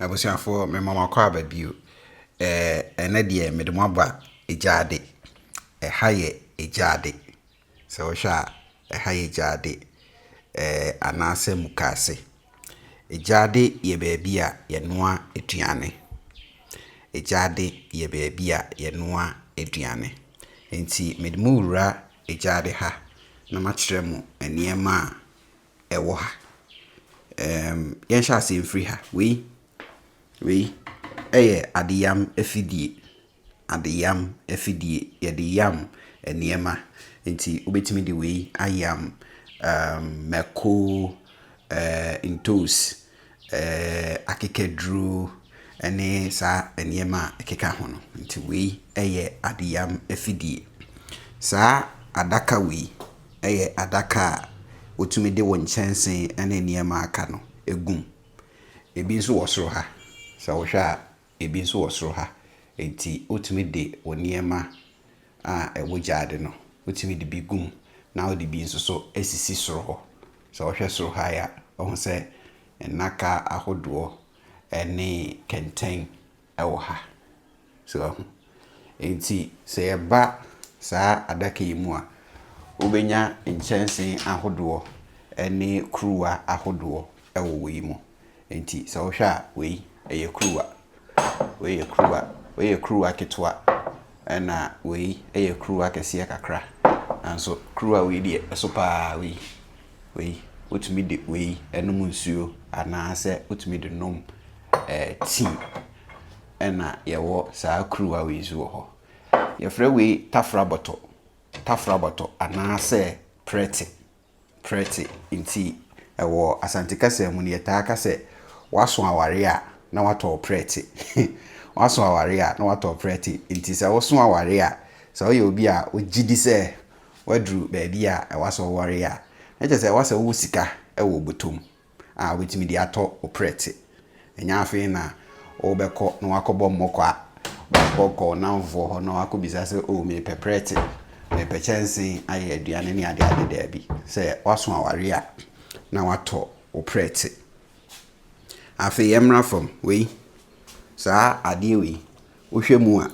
Abusuafoɔ, mema mo akwaaba bio. Ɛnnɛ deɛ mede mo aba gyaade. Ɛha yɛ gyaade. Sɛ wohwɛ a, ɛha yɛ gyaade anaasɛ mukaase. Gyaade yɛ baabi a wɔnoa aduane. Gyaade yɛ baabi a wɔnoa aduane. Nti mede mo rewura gyaade ha na makyerɛ mo nneɛma a ɛwɔ ha. Yɛnhyɛ aseɛ mfiri ha. Wei, wei yɛ adeyam afidie. Adeyam afidie. Yɛde yam nneɛma. Nti wobɛtumi de wei ayam mako, ntoosi, akekaduro ne saa nneɛma a ɛkeka ho no. Nti wei yɛ adeyam afidie. Saa adaka wei yɛ adaka a wotumi de wo nkyɛnsee ne nneɛma a aka no gu mu. Ebi nso wɔ soro ha. Sɛ wohwɛ a, ebi nso wɔ soro ha. Nti wotumi de wo nneɛma a ɛwɔ gyaade no, wotumi de bi gu mu na wode bi nso so asisi soro hɔ. Sɛ wohwɛ soro ha yi a, wohu sɛ nnaka ahodoɔ ne kɛntɛn wɔ ha. So woahu? Nti sɛ yɛba saa adaka yi mu a, wobɛnya nkyɛnsee ahodoɔ ne kuruwa ahodoɔ wɔ wei mu. Nti sɛ wohwɛ a, wei ɛyɛ kuruwa. Wei yɛ kuruwa. Wei yɛ kuruwa ketewa, ɛna wei yɛ kuruwa kɛseɛ kakra. Nanso kuruwa wei deɛ, ɛso pa ara wei. Wei, wotumi de wei nom nsuo anaasɛ wotumi de nom tea. Ɛna yɛwɔ saa kuruwa wei nso wɔ hɔ. Yɛfrɛ wei tafra bɔtɔ. Tafra bɔtɔ anaasɛ prɛte. Prɛte. Nti ɛwɔ Asante kasa mu no, yɛtaa ka sɛ woaso aware a na woatɔ wo prɛte. Woaso aware a na woatɔ wo prɛte. Nti sɛ woso aware a, sɛ woyɛ obi a wogye di sɛ woaduru baabi a ɛwɔ sɛ woware a, na kyerɛ sɛ ɛwɔ sɛ wowɔ sika wɔ wo bɔtɔ mu a wobɛtumi de atɔ wo prɛte. Ɛnyɛ afei na wobɛkɔ na woakɔbɔ mmɔkɔ a wakɔkɔ wo nnamfoɔ hɔ na wakɔbisa sɛ, "Oh, mepɛ prɛte, mepɛ kyɛnsee ayɛ aduane ne adeade." Daabi. Sɛ woaso aware a, na woatɔ wo prɛte. Afei yɛmmra fam. Wei, saa adeɛ wei, wohwɛ mu a,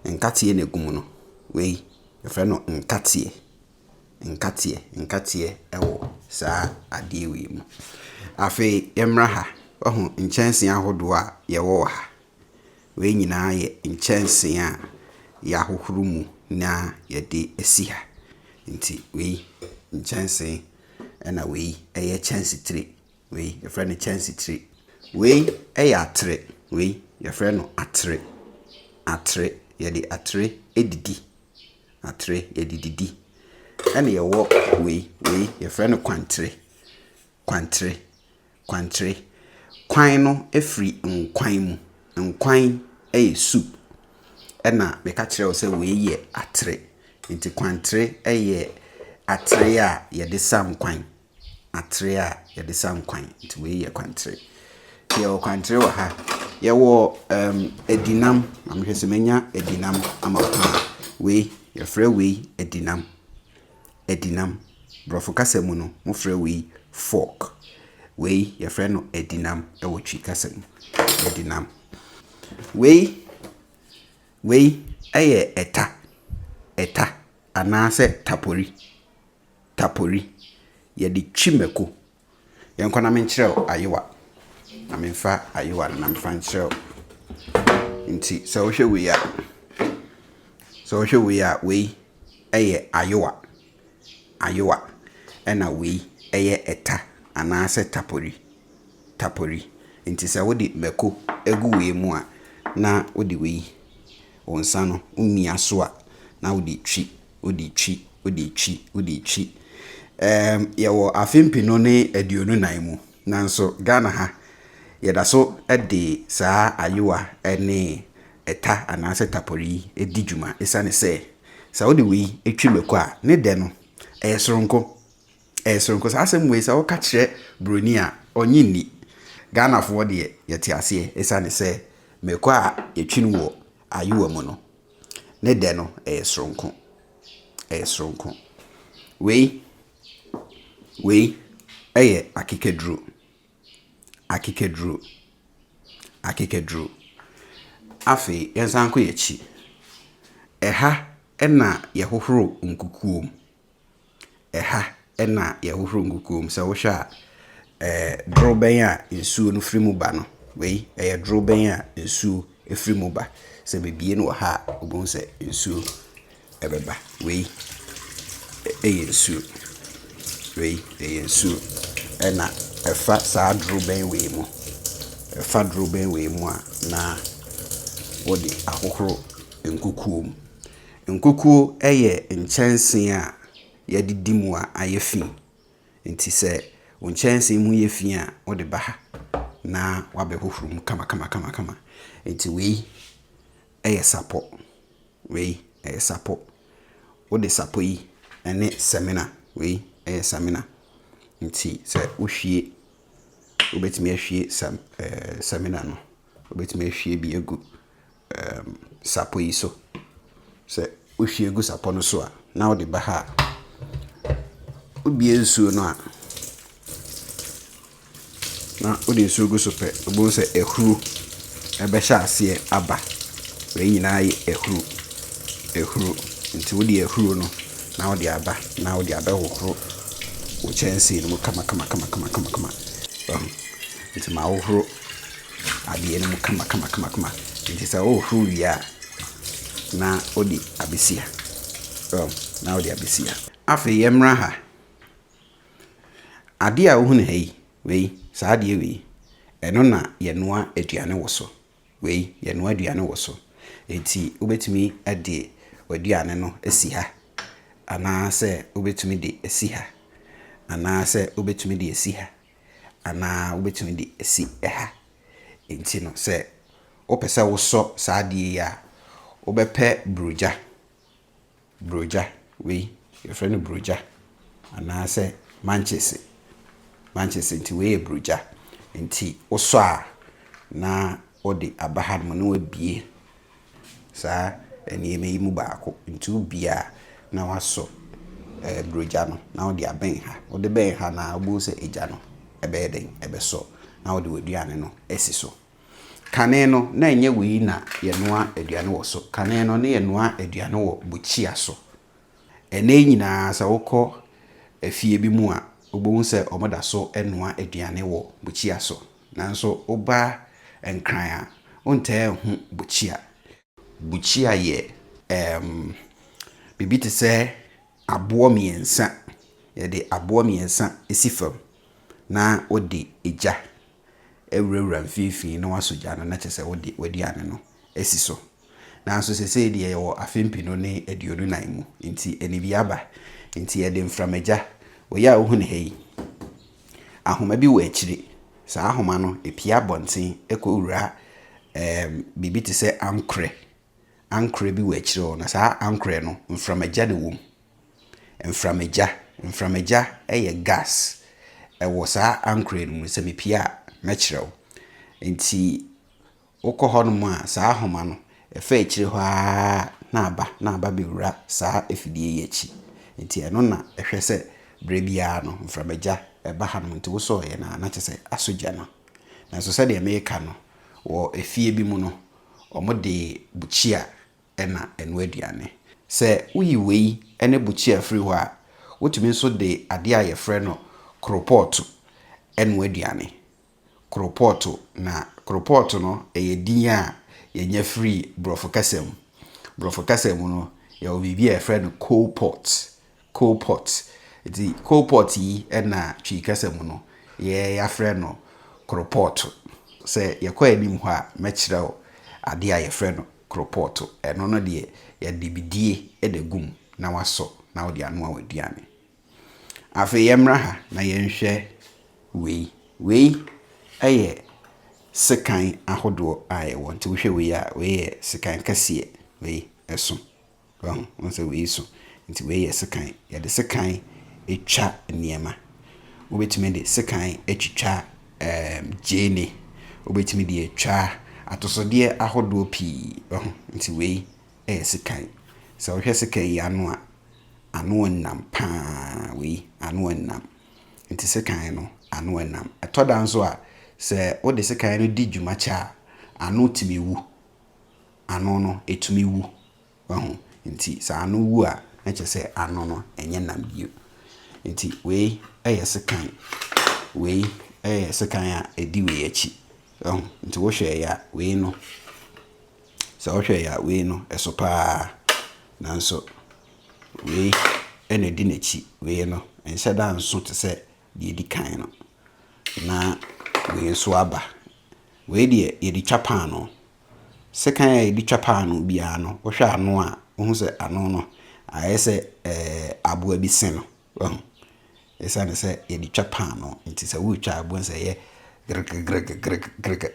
nkateɛ na ɛgu mu no. Wei, yɛfrɛ no nkateɛ. Nkateɛ. Nkateɛ wɔ saa adeɛ wei mu. Afei yɛmmra ha. Woahu nkyɛnsee ahodoɔ a yɛwɔ wɔ ha. Wei nyinaa yɛ nkyɛnsee a yɛahohoro mu na yɛde asi ha. Nti wei nkyɛnsee, ɛna wei yɛ kyɛnsetire. Wei yɛfrɛ no kyɛnsetire. Wei yɛ atere. Wei yɛfrɛ no atere. Atere. Yɛde atere didi. Atere, yɛde didi. Ɛna yɛwɔ wei. Wei yɛfrɛ no kwantere. Kwantere. Kwantere. Kwan no firi nkwan mu. Nkwan yɛ soup. Ɛna meka kyerɛ wo sɛ wei yɛ atere. Nti kwantere yɛ atere a yɛde sa nkwan. Atere a yɛde sa nkwan. Nti wei yɛ kwantere. Nti yɛwɔ kwantere wɔ ha. Yɛwɔ adinam. Ma mehwɛ sɛ menya adinam ama wo paa. Wei, yɛfrɛ wei adinam. Adinam. Borɔfo kasa mu no, mofrɛ wei fork. Wei yɛfrɛ no adinam wɔ Twi kasa mu. Adinam. Wei, wei yɛ ɛta. Ɛta anaasɛ tapori. Tapori. Yɛde twi mako. Yɛnkɔ na menkyerɛ wo ayewa. Na memfa ayewa no na memfa nkyerɛ wo. Nti sɛ wohwɛ wei a, sɛ wohwɛ wei a, wei yɛ ayewa. Ayewa. Ɛna wei yɛ ɛta anaasɛ tapori. Tapori. Nti sɛ wode mako gu wei mu a, na wode wei, wo nsa no, womia so a, na wode twi, wode twi, wode twi, wode twi. Yɛwɔ afe 2024 mu, nanso Ghana ha, yɛda so de saa ayewa ne ɛta anaasɛ tapori yi di dwuma ɛsiane sɛ, sɛ wode wei twi mako a, ne dɛ no, ɛyɛ soronko. Ɛyɛ soronko. Saa asɛm wei sɛ woka kyerɛ buroni a, ɔnnye nni. Ghanafoɔ deɛ, yɛte aseɛ ɛsiane sɛ mako a yɛtwi no wɔ ayewa mu no, ne dɛ no, ɛyɛ soronko. Ɛyɛ soronko. Wei, wei yɛ akekaduro. Akekaduro. akekaduro. Afei yɛnsan nkɔ yɛn akyi. Ɛha na yɛhohoro nkukuo mu. Ɛha na yɛhohoro nkukuo mu. Sɛ wohwɛ a, dorobɛn a nsuo no firi mu ba no, wei yɛ dorobɛn a nsuo firi mu ba. Sɛ mebue no wɔ ha a, wobɛhu sɛ nsuo bɛba. Wei yɛ nsuo. Wei yɛ nsuo. Ɛna ɛfa saa dorobɛn wei mu. Ɛfa dorobɛn wei mu a, na wɔde ahohoro nkukuo mu. Nkukuo yɛ nkyɛnse a yɛdidi mu a ayɛ fi. Nti sɛ wo nkyɛnse mu yɛ fi a, wode ba ha na woabɛhohoro mu kamakamakamakama. Nti wei yɛ sapɔ. Wei yɛ sapɔ. Wode sapɔ yi ne samina. Wei yɛ samina. Nti sɛ wohwie, wobɛtumi ahwie sam samina no. Wobɛtumi ahwie bi agu sapɔ yi so. Sɛ wohwie gu sapɔ no so a, na wode ba ha a, wobue nsuo no a, na wode nsuo gu so pɛ, wobɛhu sɛ ahuro bɛhyɛ aseɛ aba. Wei nyinaa yɛ ahuro. Ahuro. Nti wode ahuro no na wode aba na wode abɛhohoro wo kyɛnsee no mu kamakamakamakama. Wahu? Nti mahohoro adeɛ no mu kamakamakamakama. Nti sɛ wohohoro wie a, na wode abɛsi ha. Wahu? Na wode abɛsi ha. Afei yɛmmra ha. Adeɛ a wohunu ha yi, wei, saa adeɛ wei, ɛno na yɛnoa aduane wɔ so. Wei, yɛnoa aduane wɔ so. Nti wobɛtumi de w'aduane no asi ha. Anaasɛ wobɛtumi de asi ha. Anaasɛ wobɛtumi de asi ha. Anaa wobɛtumi de asi ha. Nti no, sɛ wopɛ sɛ wosɔ saa adeɛ yi a, wobɛpɛ burogya. Burogya, wei yɛfrɛ no burogya. Anaasɛ mankyese. Mankyese nti wei yɛ burogya. Nti wosɔ a, na wode aba hanom na woabue saa nneɛma yi mu baako. Nti wobue a, na wasɔ burogya no na wode abɛn ha. Wode bɛn ha no a, wobɛhu sɛ egya no ɛbɛyɛ dɛn? Ɛbɛsɔ. Na wode w'aduane no asi so. Kane no, na ɛnyɛ wei na yɛnoa aduane wɔ so. Kane no, na yɛnoa aduane wɔ bukyia so. Ɛnnɛ yi nyinaa sɛ wokɔ efie bi mu a, wobɛhu sɛ wɔda so noa aduane wɔ bukyia so. Nanso woba Nkran a, wontaa nhu bukyia. Bukyia yɛ biribi te sɛ aboɔ mmiɛnsa. Yɛde aboɔ mmiɛnsa si fam na wode egya awurawura mfimfini na wasɔ gya no na kyerɛ sɛ wode w'aduane no asi so. Nanso seesei deɛ yɛwɔ afe 2024 mu nti anibue aba. Nti yɛde mframagya. Wei a wohu no ha yi, ahoma bi wɔ akyire. Saa ahoma no, ɛpue abɔnten kɔwura biribi te sɛ ankorɛ. Ankorɛ bi wɔ akyire hɔ na saa ankorɛ no, mframagya na ɛwɔ mu. Mframagya, mframagya yɛ gas. Ɛwɔ saa ankorɛ no mu. Sɛ mepue a, mɛkyerɛ wo. Nti wokɔ hɔnom a, saa ahoma no, ɛfa akyire hɔ ara na aba na aba abɛwura saa afidie yi akyi. Nti ɛno na ɛhwɛ sɛ berɛ biara no, mframagya ɛba hanom. Nti wosɔeɛ no a, na kyerɛ sɛ asɔ gya no. Nanso sɛdeɛ mereka no, wɔ efie bi mu no, wɔde bukyia na ɛnoa aduane. Sɛ woyi wei ne bukyia firi hɔ a, wotumi nso de adeɛ a yɛfrɛ no koropɔɔto noa aduane. Koropɔɔto, na koropɔɔto no yɛ din a yɛnya firi Borɔfo kasa mu. Borɔfo kasa mu no, yɛwɔ biribi a yɛfrɛ no coal pot. Coal pot. Nti coal pot yi na Twi kasa mu no, yɛafrɛ no koropɔɔto. Sɛ yɛkɔ anim hɔ a, mɛkyerɛ wo adeɛ a yɛfrɛ no koropɔɔto. Ɛno no deɛ, yɛde bidie na ɛgu mu na wasɔ na wode anoa w'aduane. Afei yɛmmra ha na yɛnhwɛ wei. Wei yɛ sekan ahodoɔ a yɛwɔ. Nti wohwɛ wei a, wei yɛ sekan kɛseɛ. Wei ɛso. Wahu? Wohu sɛ wei so. Nti wei yɛ sekan. Yɛde sekan twa nneɛma. Wobɛtumi de sekan atwitwa gyeene. Wobɛtumi de atwa atosodeɛ ahodoɔ pii. Wahu? Nti wei yɛ sekan. Sɛ wohwɛ sekan yi ano a, ano nnam paa. Wei, ano nnam. Nti sekan no, ano nnam. Ɛtɔ da nso a, sɛ wode sekan no di dwuma kyɛ a, Ano tumi wu. Ano no, ɛtumi wu. Wahu? Nti sɛ ano wu a, na kyerɛ sɛ ano no, ɛnyɛ nam bio. Nti wei yɛ sekan. Wei yɛ sekan a ɛdi wei akyi. Wahu? Nti wohwɛeɛ a, wei no, sɛ wohwɛeɛ a, wei no, ɛso paa. Nanso wei na ɛdi n'akyi. Wei no, ɛnhyɛ da nso te sɛ deɛ ɛdi kan no. Na wei nso aba. Wei deɛ, yɛde twa paanoo. Sekan a yɛde twa paanoo biara no, wohwɛ ano a, wohu sɛ ano no, ayɛ sɛ aboa bi se no. Wahu? Ɛsiane sɛ yɛde twa paanoo nti sɛ woretwa a, wobɛhu sɛ ɛyɛ greg greg greg greg.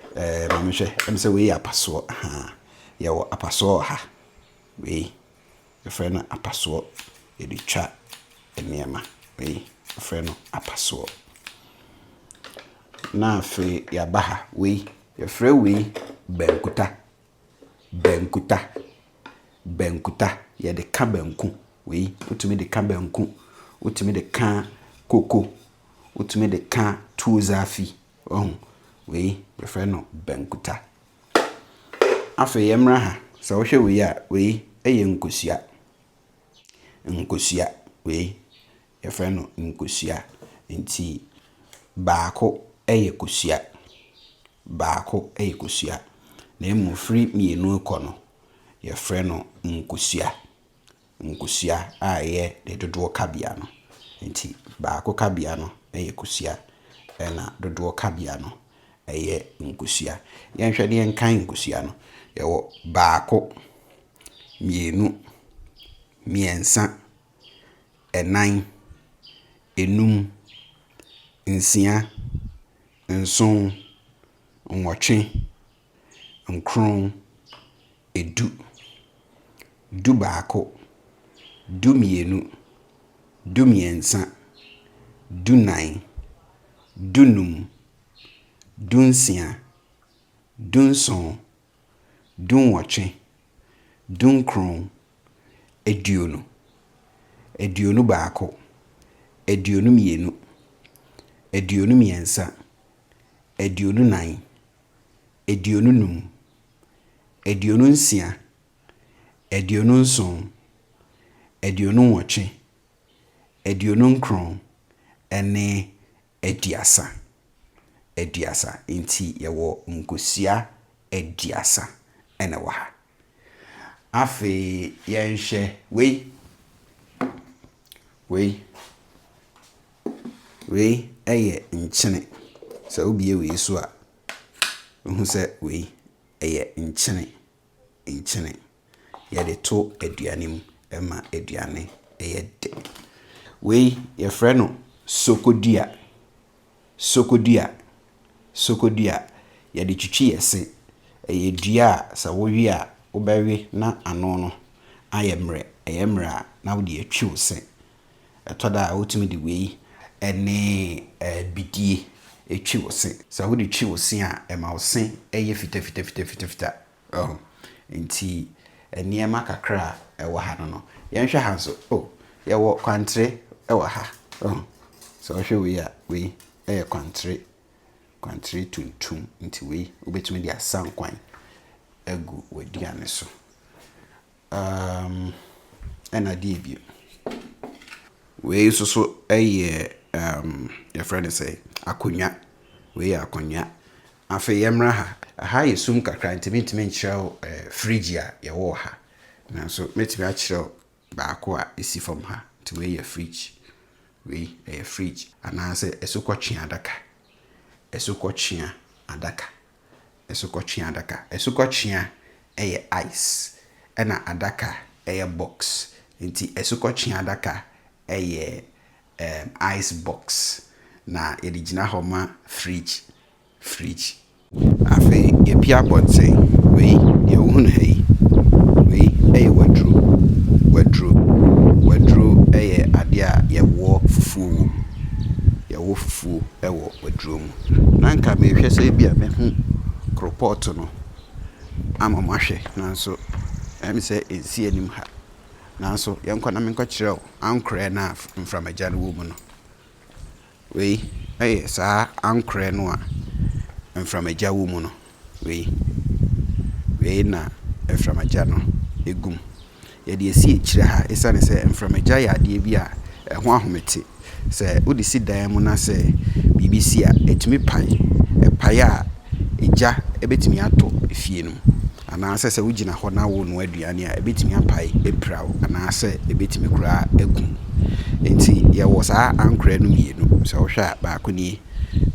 Ma mehwɛ, ɛm sɛ wei yɛ apasoɔ. Ahaa. Yɛwɔ apasoɔ wɔ ha. Wei, yɛfrɛ no apasoɔ. Yɛde twa nneɛma. Wei, yɛfrɛ no apasoɔ. Na afei yɛaba ha. Wei, yɛfrɛ wei bankuta. Bankuta. Bankuta. Yɛde ka banku. Wei, wotumi de ka banku. Wotumi de ka koko. Wotumi de ka tuo zaafi. Wahu? Wei, yɛfrɛ no bankuta. Afei yɛmmra ha. Sɛ wohwɛ wei a, wei yɛ nkosua. Nkosua. Wei, yɛfrɛ no nkosua. Nti baako yɛ kosua. Baako yɛ kosua. Na mmom firi mmienu rekɔ no, yɛfrɛ no nkosua. Nkosua a ɛyɛ ne dodoɔ kabea no. Nti baako kabea no yɛ kosua, ɛna dodoɔ kabea no ɛyɛ nkosua. Yɛnhwɛ na yɛnkan nkosua no. Yɛwɔ baako, mmienu, mmiɛnsa, ɛnan, enum, nsia, nson, nwɔtwe, nkron, edu. 11, 12, 13, 14, 15, 16, 17, 18, 19, 20, 21, 22, 23, 24, 25, 26, 27, 28, 29 ne 30. 30. Nti yɛwɔ nkosua 30 ɛna ɛwɔ ha. Afei yɛnhwɛ wei. Wei, wei yɛ nkyene. Sɛ wobue wei so a, wohu sɛ wei ɛyɛ nkyene. Nkyene. Yɛde to aduane mu ma aduane yɛ dɛ. Wei yɛfrɛ no sokodua. Sokodua. Sokodua. Yɛde twitwi yɛ se. Ɛyɛ dua a sɛ wowe a, wobɛwe na ano no ayɛ mmerɛ. Ɛyɛ mmerɛ a, na wode atwi wo se. Ɛtɔ da a wotumi de wei ne bidie twi wo se. Sɛ wode twi wo se a, ɛma wo se yɛ fitafitafitafita. Ɔho. Nti nneɛma kakra a ɛwɔ ha no no. Yɛnhwɛ ha nso. Oh, yɛwɔ kwantere wɔ ha. Ɔho. Sɛ wohwɛ wei a, wei yɛ kwantere. Kwantere tuntum. Nti wei wobɛtumi de asa nkwan agu w'aduane so. Ɛna deɛ bio. Wei nso so yɛ yɛfrɛ no sɛ akonnwa. Wei yɛ akonnwa. Afei yɛmmra ha. Ha yɛ sum kakra nti mentumi nkyerɛ wo fridge a yɛwɔ wɔ ha. Nanso mɛtumi akyerɛ wo baako a ɛsi fam ha. Nti wei yɛ fridge. Wei ɛyɛ fridge anaasɛ asukɔtweaa adaka. Asukɔtweaa adaka. Asukɔtweaa adaka. Asukɔtweaa yɛ ice ɛna adaka yɛ box. Nti asukɔtweaa adaka yɛ ice box. Na yɛde gyina hɔ ma fridge. Fridge. Afei yɛpue abɔnten. Wei deɛ wohu no ha yi, wei yɛ waduro. Waduro. Waduro yɛ adeɛ a yɛwɔ fufuo wɔ mu. Yɛwɔ fufuo wɔ waduro mu. Na nka mehwɛ sɛ ebia mɛhu koropɔɔto no ama moahwɛ nanso ɛyɛ me sɛ ɛnsi anim ha. Nanso yɛnkɔ na menkɔkyerɛ wo ankorɛ no a mframagya no wɔ mu no. Wei yɛ saa ankorɛ no a mframagya wɔ mu no. Wei. Wei na mframagya no gu mu. Yɛde asi akyire ha esiane sɛ mframagya yɛ adeɛ bi a ɛho ahomete. Sɛ wode si dan mu na sɛ biribi si a, ɛtumi pae. Ɛpae a, egya bɛtumi atɔ efie no mu. Anaasɛ sɛ wogyina hɔ na worenoa aduane a, ɛbɛtumi apae apira wo anaasɛ ɛbɛtumi koraa aku wo. Enti yɛwɔ saa ankorɛ no mmienu. Sɛ wohwɛ a, baako nie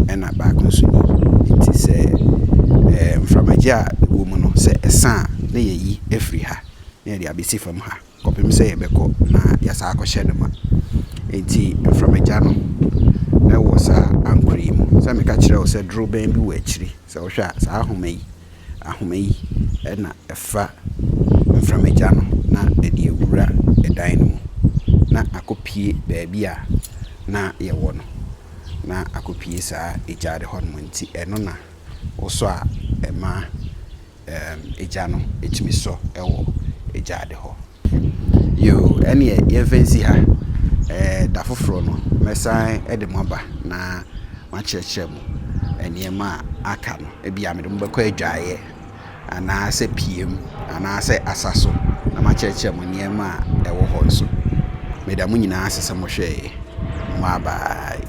ɛna baako nso nie. Enti sɛ ɛɛ mframagya a ɛwɔ mu no, sɛ ɛsa a, na yɛayi afiri ha na yɛde abɛsi fam ha kɔpem sɛ yɛbɛkɔ na yɛasan akɔhyɛ no ma. Enti mframagya no wɔ saa ankorɛ yi mu. Sɛ meka kyerɛ wo sɛ dorobɛn bi wɔ akyiri, sɛ wohwɛ a saa ahoma yi, ahoma yi na ɛfa mframagya no na ɛde awura dan no mu na akɔpue baabi a na yɛwɔ no, na akɔpue saa gyaade hɔnom nti ɛno na wosɔ a ɛma ɛɛm egya no tumi sɔ wɔ gyaade hɔ. Yoo, ɛneɛ yɛmfa nsi ha. Ɛɛ da foforɔ no, mɛsan de mo aba na makyerɛkyerɛ mo nneɛma a aka no. Ebia mede mo bɛkɔ adwaeɛ anaasɛ piem anaasɛ asa so na makyerɛkyerɛ mo nneɛma a ɛwɔ hɔ nso. Meda mo nyinaa ase sɛ mohwɛeɛ. Bye bye.